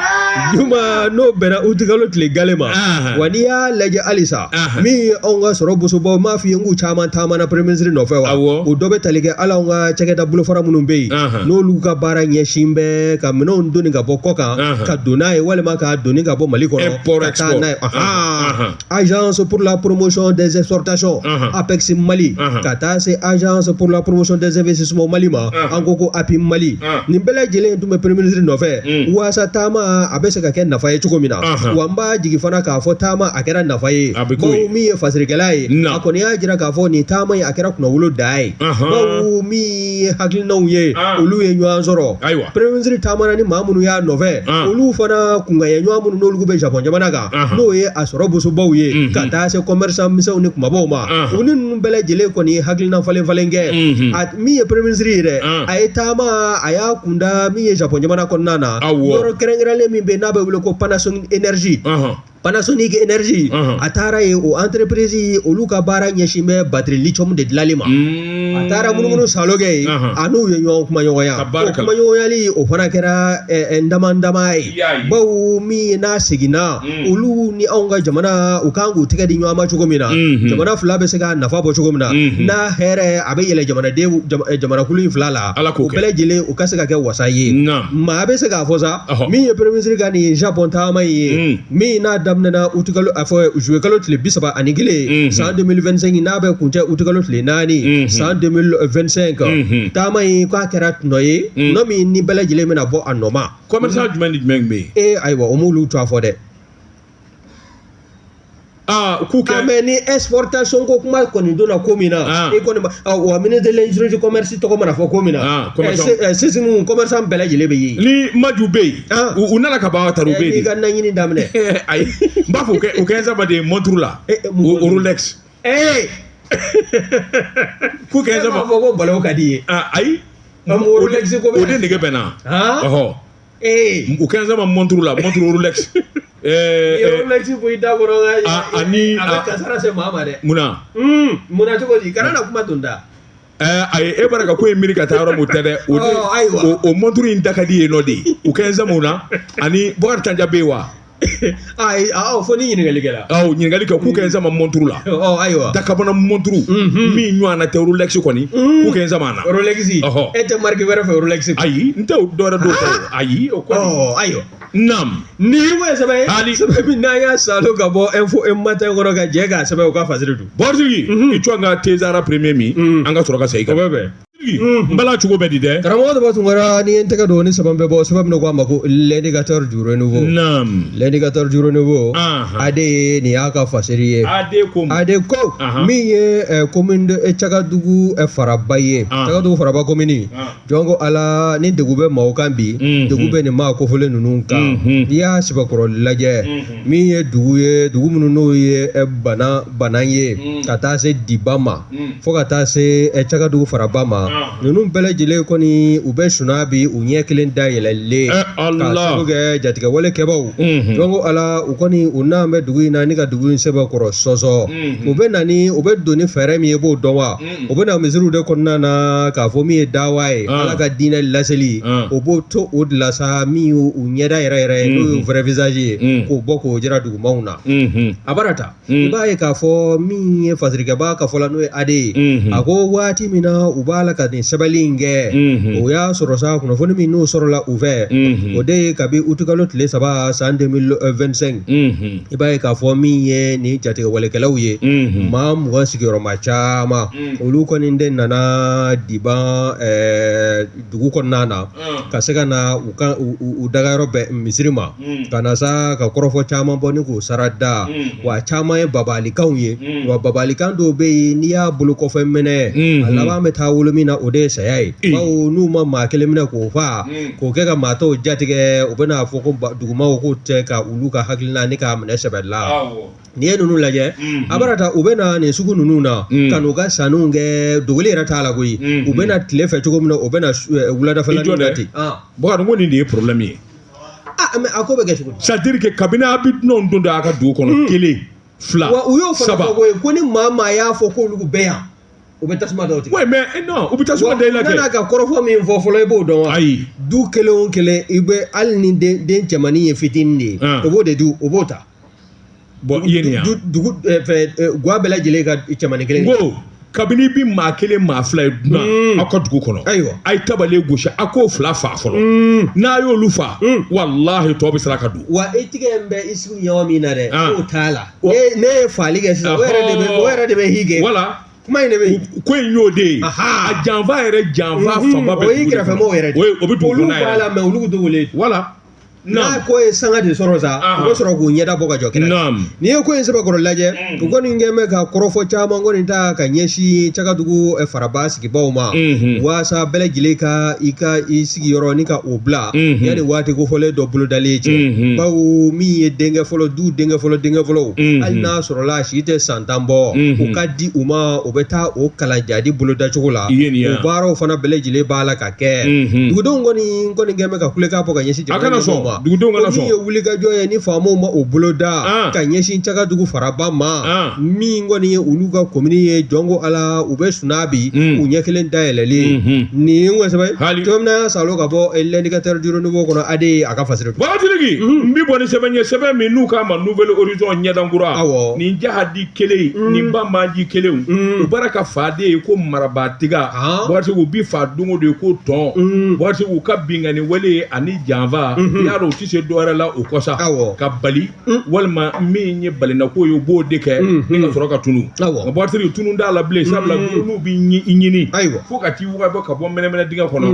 juma n'o bɛnna août kalo tile gale ma. Wa n'i y'a lajɛ halisa, min ye anw ka sɔrɔ bosobaw, m'a f'i ye n k'u caman taamana premier ministre nɔfɛ wa? O dɔ bɛ tali kɛ hali anw ka cakɛda bolofara minnu bɛ yen, n'olu ka baara ɲɛsin bɛ ka minɛnw doni ka bɔ kɔ kan ka don n'a ye, walima ka doni ka bɔ Mali kɔnɔ ka taa n'a ye. Agence pour la promotion des exportations, APEX Mali, ka taa se agence pour la promotion des investissements Mali ma, an ko API Mali. Nin bɛɛ lajɛlen tun bɛ premier ministre nɔfɛ waasa taama a bɛ se ka kɛ nafa ye cogo min na. Wa n b'a jigi fana k'a fɔ taama a kɛra nafa ye. Bawo min ye fasirikɛla ye, a kɔni y'a jira k'a fɔ nin taama in a kɛra kunnawolo dan ye. Bawo min ye hakilinaw ye, olu ye ɲɔgɔn sɔrɔ. Premier ministre taamana ni maa minnu y'a nɔfɛ, olu fana kunkanɲɛ ɲɔgɔn minnu n'olu bɛ Japon jamana kan, n'o ye a sɔrɔ bosobaw ye, ka taa se commerçant misɛnw ni kumabaw ma, u ni ninnu bɛɛ lajɛlen kɔni ye hakilina falen falen kɛ. A min ye premier premier ministre ye dɛ, a ye taama, a y'a kunda min ye Japon jamana kɔnɔna na, yɔrɔ kɛrɛnkɛrɛnlen min bɛ yen n'a bɛ wele ko Panasonic Energy. Panasonic Energy, a taara yen, o entreprise olu ka baara ɲɛsin bɛ batterie lithium de dilanli ma. A taara munumunu salo kɛ yen, a n'u ye ɲɔgɔn kumaɲɔgɔnya. O kumaɲɔgɔnyali o fana kɛra dama dama ye, bawo min n'a seginna, olu ni anw ka jamana u kan k'u tɛgɛ di ɲɔgɔn ma cogo min na, jamana fila bɛ se ka nafa bɔ cogo min na, n'a hɛrɛ a bɛ yɛlɛ jamanaden jamanakulu in fila la, o bɛɛ lajɛlen u ka se ka kɛ wasa ye. Maa bɛ se k'a fɔ sa, min ye premier ministre ka nin Japon taama in ye, min n'a daminɛna utikalo, a fɔ juillet kalo tile 31 san 2025, n'a bɛ kuncɛ utikalo tile 4 san 2025, taama in k'a kɛra tɔnɔ ye, tɔnɔ min ni bɛɛ lajɛlen bɛna bɔ a nɔ ma. Commerçant jumɛn ni jumɛn bɛ yen? Ayiwa, o m'olu tɔgɔ fɔ dɛ. K'u kɛ. Mais ni exportation ko kuma kɔni donna ko min na, i kɔni wa ministre de l'industrie du commerce tɔgɔ mana fɔ ko min na, sisan commerçant bɛɛ lajɛlen bɛ yen. Ni Maju bɛ yen, u nana ka ban taara u bɛ yen. I ka naɲini daminɛ. Ayi, n b'a fɔ u kɛ saba de montre la, o Rolex. K'u kɛ saba. E b'a fɔ ko balawu ka di ye. Ayi. Rolex ko o de nege bɛ na. Ɔhɔ. U kɛ saba montre la, montre Rolex. Rolex bɔ i da kɔrɔ, ani a bɛ kasara se maa ma dɛ. Munna? Munna cogo di? Kana na kuma don da. Ayi, e bɔra ka ko in miiri ka taa yɔrɔ min, o tɛ dɛ. O o montre in da ka di yen nɔ de. U kɛ saba na, ani Bɔkari Tanja bɛ yen wa? Ayi, fo ni ɲininkali kɛra. Awɔ, ɲininkali kɛ, k'u kɛ saba montre la. Ayiwa. Dakabana montre min ɲɔgɔnna tɛ Rolex kɔni, k'u kɛ saba na. Rolex. E tɛ marque wɛrɛ fɛ Rolex? Ayi, n tɛ o dɔ wɛrɛ dɔw fɛ. Ayi, o kɔni. Ayiwa. Naam. Ni ko ye sɛbɛn ye. Hali sɛbɛn min n'an y'a salo ka bɔ Info et Matin kɔnɔ ka jɛ k'a sɛbɛn, u ka fasiri dun. Bɔrɔtigi, i to an ka Tezara premier min, an ka sɔrɔ ka segin kan. O bɛ bɛn. N bala cogo bɛ di dɛ. Karamɔgɔ Daba Tunkara, n'i ye n tɛgɛ don ni sɛbɛn bɛ bɔ, sɛbɛn min ko a ma ko l'indicateur du renouveau. Naam. L'indicateur du renouveau. AD nin y'a ka fasiri ye. AD ko. AD ko min ye commune de Cagadugu Faraba ye. Cagadugu Faraba commune. Jɔn ko Ala, ni degun bɛ maaw kan bi, degun bɛ nin maa kofɔlen ninnu kan. N'i y'a sɛbɛkɔrɔ lajɛ, min ye dugu ye, dugu minnu n'o ye bana ye, ka taa se Diba ma, fo ka taa se Cagadugu Faraba ma. Ninnu bɛɛ lajɛlen kɔni u bɛ sunaa bi, u ɲɛ kelen dayɛlɛlen ka sababu kɛ jatigɛwale kɛbaw. Jɔn ko Ala, u kɔni u n'an bɛ dugu in na ni ka dugu in sɛbɛkɔrɔ sɔsɔ. U bɛ na ni u bɛ don ni fɛɛrɛ min ye, i b'o dɔn wa? U bɛ na misiriw de kɔnɔna na k'a fɔ min ye dawa ye, Ala ka diinɛ laseli, o b'o to o de la sa, min y'u ɲɛda yɛrɛ yɛrɛ ye, n'o ye vrai visage ye, k'o bɔ k'o jira dugumaw na. A bara ta, i b'a ye k'a fɔ min ye fasirikɛba ka fɔ la, n'o ye AD ye, a ko waati min na u b'a la ka nin sɛbɛnni in kɛ, o y'a sɔrɔ sa kunnafoni min n'o sɔrɔla u fɛ, o de ye kabi utikalo tile 3 san 2025, i b'a ye k'a fɔ min ye nin jatigɛwalekɛlaw ye, maa 20 sigiyɔrɔma caman, olu kɔni de nana Diban dugu kɔnɔna na, ka se ka na u ka u dagayɔrɔ bɛn misiri ma, ka na sa ka kɔrɔfɔ caman bɔ ni k'o sara da, wa caman ye babalikanw ye, wa babalikan dɔw bɛ yen n'i y'a bolo kɔfɛ minɛ, a laban bɛ taa wolo min na, o de ye saya ye. Bawo n'u ma maa kelen minɛ k'o fa, k'o kɛ ka maa tɔw jatigɛ, u bɛna fɔ ko dugumaw k'o tɛ ka olu ka hakilina ni k'a minɛ sɛbɛ la. N'i ye ninnu lajɛ, a bara ta, u bɛ na nin sugu ninnu na ka n'u ka sanuw kɛ, dogoli yɛrɛ t'a la koyi. U bɛ na tile fɛ cogo min na, u bɛ na wuladafɛla ninnu na ten. Bɔkari, n ko nin de ye problème ye. Mais a ko bɛ kɛ cogo di? C'est à dire que kabini a bɛ dunanw don a ka dugu kɔnɔ, 1, 2, 3. Wa u y'o fana fɔ koyi, ko ni maa y'a fɔ k'olu bɛ yan, u bɛ tasuma da o tigɛ. Oui, mais non, u bɛ tasuma da i la kɛ. N'a ka kɔrɔfɔ min fɔ fɔlɔ, i b'o dɔn wa? Ayi. Du kelen o kelen, i bɛ hali ni den cɛmannin ye fitinin de ye, o b'o de di, o b'o ta. Bon, i ye nin yan. Dugu fɛ, guwa bɛɛ lajɛlen ka cɛmannin kelen. N ko kabini bi maa 1 maa 2 ye dunan aw ka dugu kɔnɔ. Ayiwa. A ye tabalen gosi, a k'o 2 fa fɔlɔ. N'a y'olu fa, walahi tɔ bɛ siran ka don. Wa i tigɛ in bɛ i sigi ɲɔgɔn min na dɛ, k'o t'a la. Ne ye faali kɛ sisan, o yɛrɛ de bɛ hi kɛ. Voilà. Kuma in de bɛ yen. Ko in y'o de ye. A janfa yɛrɛ, janfa fanba bɛ. O y'i kɛrɛfɛmɔgɔw yɛrɛ de. O bɛ dugu Olu kɔnɔ yɛrɛ. b'a la, mais olu dogolen. Voilà. N'a ko ye sanga de sɔrɔ sa u bɛ sɔrɔ k'u ɲɛda bɔ ka jɔ kɛnɛ n'i ye ko in sɛbɛkɔrɔ lajɛ u kɔni kɛn bɛ ka kɔrɔfɔ caman kɔni ta ka ɲɛsin Cagadugu faraba sigibaw ma waasa bɛɛ lajɛlen ka i ka i sigiyɔrɔ ni ka o bila yanni waati kofɔlen dɔ bolodalen cɛ bawo min ye denkɛ fɔlɔ du denkɛ fɔlɔ denkɛ fɔlɔw hali n'a sɔrɔla a si tɛ san 10 bɔ u ka di u ma u bɛ taa o kalan jadi bolodacogo la o baaraw fana bɛɛ lajɛlen b'a la ka kɛ dugudenw kɔni kɛn bɛ ka kulekan bɔ ka ɲɛsin jamana ɲɛmɔgɔw ma dugudenw kana sɔn min ye wulikajɔ ye ni faamaw ma o boloda ka ɲɛsin Cagadugu faraba ma min kɔni ye olu ka komini ye jɔn ko Ala u bɛ sunaa bi u ɲɛ kelen dayɛlɛlen nin ye sɛbɛn cogo min na Salo ka bɔ L'Indicateur du Renouveau kɔnɔ AD a ka fasiri Bagatigi n bɛ bɔ ni sɛbɛn ye sɛbɛn min n'u k'a ma Nouvel Horizon ɲɛdankura nin jahadi kelen nin banbaanci kelenw u bɔra ka fa de ye ko marabatiga Bagatigi u bi fa don o don ko tɔn Bagatigi u ka binkanni wale ani janfa i y'a dɔn u tɛ se dɔwɛrɛ la o kɔ sa ka bali walima min ye balinako ye u b'o de kɛ ni ka sɔrɔ ka tunu nka Bagatigi tunu t'a la bilen sabula n'u b'i ɲini fo ka t'i bɔ ka bɔ mɛnɛmɛnɛ dingɛ kɔnɔ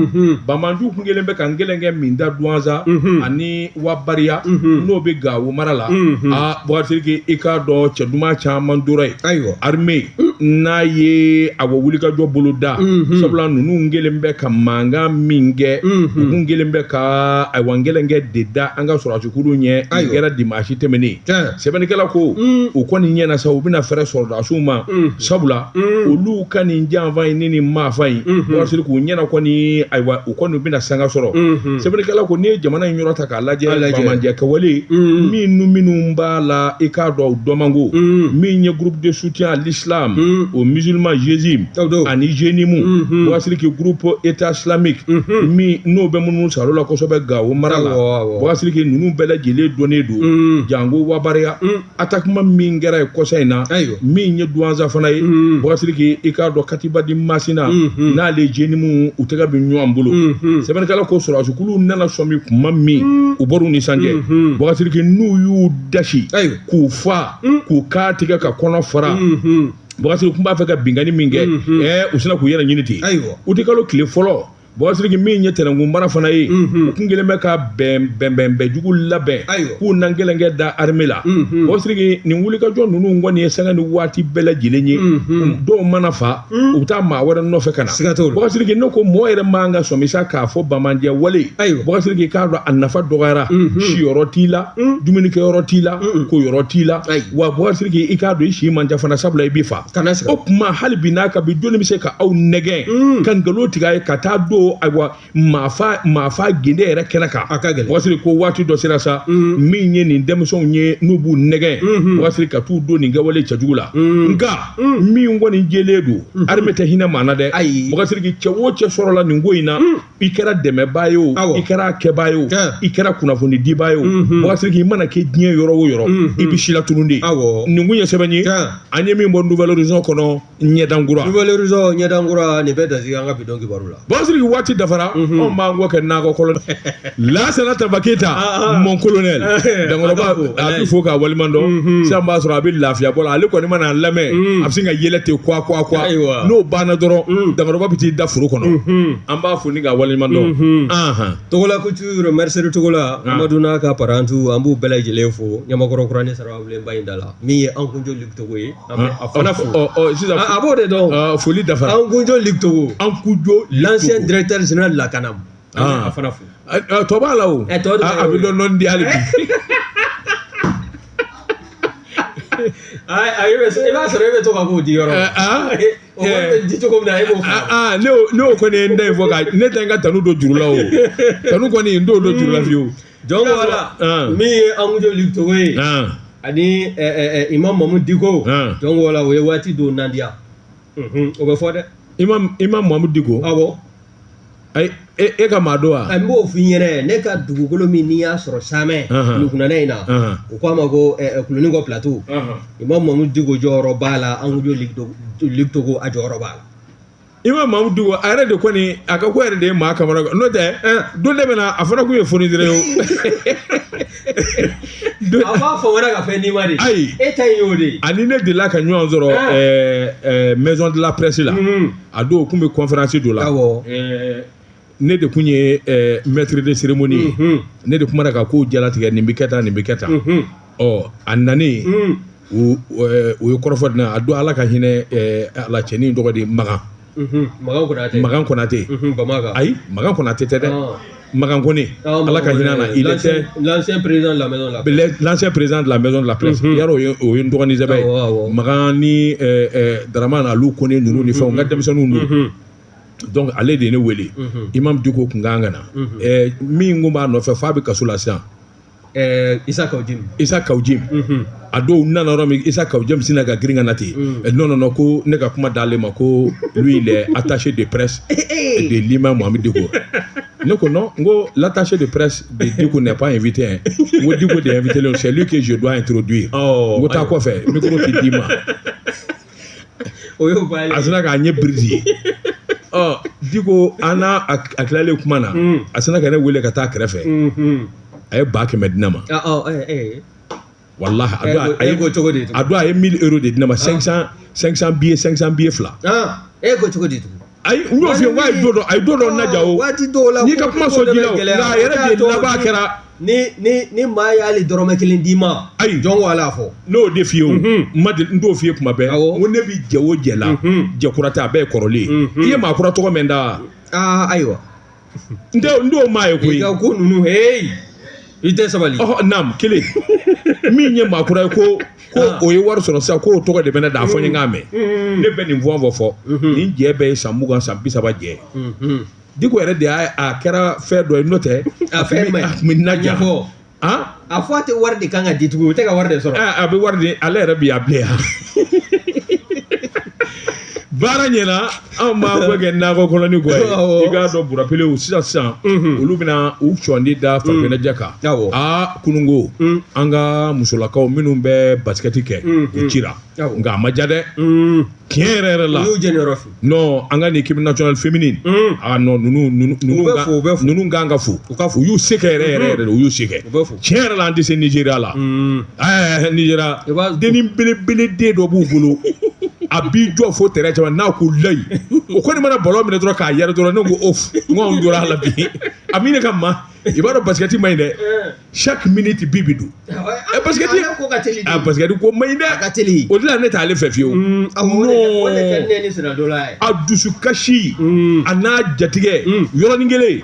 banbaanciw kun kelen bɛ ka n kelen kɛ min da Duwanza ani Wabariya n'o bɛ Gawo mara la aa Bagatigi i k'a dɔn cɛ duman caman tora yen ayiwa armée n'a ye a wulikajɔ bolo da sabula ninnu kelen bɛ ka mankan min kɛ u kun kelen bɛ ka ayiwa n kelen kɛ de da an ka sɔrɔdasikulu ɲɛ nin kɛra dimanche tɛmɛnen sɛbɛnnikɛla ko u kɔni ɲɛna sa u bɛna fɛrɛ sɔrɔdasiw ma sabula olu ka nin janfa in ni nin maafa in Bagatigi k'u ɲɛna kɔni ayiwa u kɔni bɛna sanga sɔrɔ sɛbɛnnikɛla ko n'i ye jamana in yɔrɔ ta k'a lajɛ banbaanciya kɛwale minnu b'a la i k'a dɔn u dɔmanko min ye groupe de soutien à l'islam aux musulmans GSIM ani JNIM Bagatigi groupe État islamique min n'o bɛ minnu saro la kosɛbɛ Gawo mara la Bagatigi ninnu bɛɛ lajɛlen dɔnnen don janko Wabariya attaquement min kɛra yen kɔsa in na min ye Duwanza fana ye Bagatigi i k'a dɔn Katiba di Masina n'ale JNIM u tɛgɛ bɛ ɲɔgɔn bolo sɛbɛnnikɛla ko sɔrɔdasikulu nana sɔmi kuma min u bɔr'u ni san cɛ Bagatigi n'u y'u dasi k'u fa k'u kan tigɛ ka kɔnɔ fara Bagatigi kun b'a fɛ ka binkanni min kɛ u sina k'u yɛrɛ ɲini ten utikalo tile fɔlɔ Bagatigi min ye Tɛnɛnkun mara fana ye u kun kelen bɛ ka bɛnbɛn jugu labɛn k'u na kelen kɛ da armée la Bagatigi nin wulikajɔ ninnu kɔni ye sanga ni waati bɛɛ lajɛlen ye dɔw mana fa u bɛ taa maa wɛrɛ nɔfɛ ka na Bagatigi ne ko mɔgɔ yɛrɛ man ka sɔmi sa k'a fɔ banbaanciya wale Bagatigi k'a dɔn a nafa dɔgɔyara siyɔrɔ t'i la dumunikɛyɔrɔ t'i la koyɔrɔ t'i la wa Bagatigi i k'a dɔn i si man ca fana sabula i b'i fa o tuma hali bi n'a ka bi jɔnni bɛ se ka aw nɛgɛn ka nkalon tigɛ a ye ka taa don ayiwa maafa gende yɛrɛ kɛnɛ kan a ka gɛlɛn Bagatigi ko waati dɔ sera sa min ye nin denmisɛnw ye n'u b'u nɛgɛn Bagatigi ka t'u don nin kɛwale cɛjugu la nka min kɔni jɛlen don armée tɛ hinɛ maa na dɛ Bagatigi cɛ o cɛ sɔrɔla nin ko in na i kɛra dɛmɛbaa ye o i kɛra kɛbaa ye o i kɛra kunnafoni dibaa ye o Bagatigi i mana kɛ diɲɛ yɔrɔ o yɔrɔ i bɛ silatunu de nin kun ye sɛbɛn ye an ye min bɔ Nouvel Horizon kɔnɔ ɲɛdankura Nouvel Horizon ɲɛdankura nin bɛ dansigi an ka bi don kibaru la Bagatigi waati dafara anw b'an kɔ kɛ nakɔ kɔlɔ Lasana Tanba Keyita mon colonel Dankɔrɔba a bɛ fo k'a waleɲuman dɔn sisan b'a sɔrɔ a bɛ lafiya bɔ la ale kɔni mana lamɛn a bɛ sin ka yɛlɛ ten kwa kwa kwa n'o banna dɔrɔn Dankɔrɔba bɛ t'i da foro kɔnɔ an b'a fo ni k'a waleɲuman dɔn Togola Couture Mercedes Togola Amadu n'a ka parantu an b'u bɛɛ lajɛlen fo Ɲamakɔrɔ kura ni Sarabilenba in da la min ye an kunjo Luc Togo ye an bɛ a fana fo sisan a b'o de dɔn foli dafara an kunjo Luc Togo an kunjo l'ancien directeur général de la CANAM a fana fo tɔ b'a la o a bɛ dɔɔni di hali bi i b'a sɔrɔ e bɛ to ka k'o di yɔrɔ o wari bɛ di cogo min na e b'o fɔ ne y'o kɔni ye n da in fɔ ka ne tɛ n ka tanu don juru la o tanu kɔni n t'o don juru la fiyewu jɔn ko ala min ye an kunjo Luc Togo ye ani Imam Mahmoud Dicko jɔn ko ala o ye waati don nandiya o bɛ fɔ dɛ Imam Mahmoud Dicko awɔ ayi e ka maa don wa n b'o f'i ɲɛnɛ ne ka dugukolo min n'i y'a sɔrɔ Samɛ Nukunana in na u k'a ma ko Kulunikɔ plateau Imam Mahmoud Dicko jɔyɔrɔ b'a la an kunjo Luc Togo a jɔyɔrɔ b'a la Imam Mahmoud Dicko a yɛrɛ de kɔni a ka ko yɛrɛ de ye maa kamana n'o tɛ don dɔ bɛ na a fana kun ye fonisere ye o a b'a fɔ wɛrɛ ka fɛn d'i ma de ayi e ta in y'o de ye ani ne delila ka ɲɔgɔn sɔrɔ maison de la presse la a don o kun bɛ conférence dɔ la awɔ Ne de kun ye maître de cérémonie ye. Ne de kumana ka kow jalatigɛ, nin bɛ kɛ tan, nin bɛ kɛ tan. Ɔ, a nanen, u ye kɔrɔfɔ di ne ma. A don, Ala ka hinɛ a la, cɛnin tɔgɔ de Magan. Magan Konate. Magan Konate. Bamaka. Ayi, Magan Konate tɛ dɛ. Magan Kone, Ala ka hinɛ na, il était l'ancien président de la maison de la presse. L'ancien président de la maison de la presse. Yarɔ, o ye n dɔgɔnin sɛbɛ ye. Magan ni Dramane Alu Kone ninnu ni fɛnw, n ka denmisɛnninw don. Donc ale de ye ne wele. Imam Dicko kun kan ka na. Min kun b'a nɔfɛ f'a bɛ kaso la sisan. Isa Kaou Djim. Isa Kaou Djim. A dɔw nana yɔrɔ min, Isa Kaou Djim sinna ka girin ka na ten. Non, non, non, ko ne ka kuma d'ale ma, ko lui, il est attaché de presse de l'imam Mohamed Dicko. Ne ko non, n ko l'attaché de presse de Dicko n'est pas invité hein. N ko Dicko de est invité, c'est lui que je dois introduire. N ko taa kɔfɛ, micro ti d'i ma. O y'o bannen. A sina k'a ɲɛ birisi. Ɔ, Dicko, an n'a a tilalen kuma na, a sina ka ne wele ka taa kɛrɛfɛ. A ye 100 000 di ne ma. Walahi, a don a ye ko cogo di? A don a ye 1000 euros de di ne ma, 500 500 billets, 500 billets fila. E ko cogo di tugun? Ayi, n y'o f'i ye, n ko a ye don dɔ, a ye don dɔ naja o. Waati dɔw la n'i ka kuma sɔn ji la o, nka a yɛrɛ de laban kɛra. Ni maa y'ale dɔrɔmɛ kelen d'i ma. Ayi. Jɔn ko ala fɔ. N'o de f'i ye o, n ma deli, n t'o f'i ye kuma bɛɛ. N ko ne bi jɛ o jɛ la, jɛ kura tɛ, a bɛɛ ye kɔrɔlen ye. I ye maa kura tɔgɔ mɛn da. Aa, ayiwa. N t'o maa ye koyi. I ka ko ninnu, heyi. I tɛ sabali. Ɔhɔ, naam, kelen min ye maa kura ye, ko o ye wari sɔrɔ sisan, k'o tɔgɔ de bɛ ne da, a fɔ n ye, n k'a mɛn. Ne bɛ nin fɔ nin jɛ bɛɛ ye san 20, san 30 jɛ. Dicko yɛrɛ de y'a a kɛra fɛn dɔ ye, n'o tɛ a fɛn a tun bɛ naja. A fɔ a tɛ wari de kan ka di tugun, o tɛ ka wari de sɔrɔ. A bɛ wari di, ale yɛrɛ bi a bilen yan. Baara ɲɛna, anw b'an ko kɛ nakɔ kɔnɔni kɔ ye. I k'a dɔn burapelew sisan sisan, olu bɛna u sɔndi da farikoloɲɛnajɛ kan. Aa, kununko an ka musolakaw minnu bɛ basikɛti kɛ, u cira, nka a ma ja dɛ, tiɲɛ yɛrɛ yɛrɛ la. U y'u jɛniyɔrɔ fi. Non, an ka nin équipe nationale féminine, ah non, ninnu kan ka fo. U ka fo. U y'u se kɛ yɛrɛ yɛrɛ yɛrɛ de, u y'u se kɛ. U bɛ fo. Tiɲɛ yɛrɛ la, an tɛ se Nigéria la. Ɛɛ, Nigéria dennin belebele den dɔ b'u bolo, a b'i jɔ fo terrain caman n'a ko layi, o kɔni mana ballon minɛ dɔrɔn k'a yɛrɛ dɔrɔn, ne ko of, n ko anw jɔra a la bi, a bɛ ɲini ka ma. I b'a dɔn basket man ɲi dɛ, chaque minute bi bi don. Ɛ, basket ko ka teli. A basket ko man ɲi dɛ. A ka teli. O de la ne t'ale fɛ fiyewu. Non, o de ka di ne ni Sinadɔ la ye. A dusukasi, a n'a jatigɛ yɔrɔnin kelen.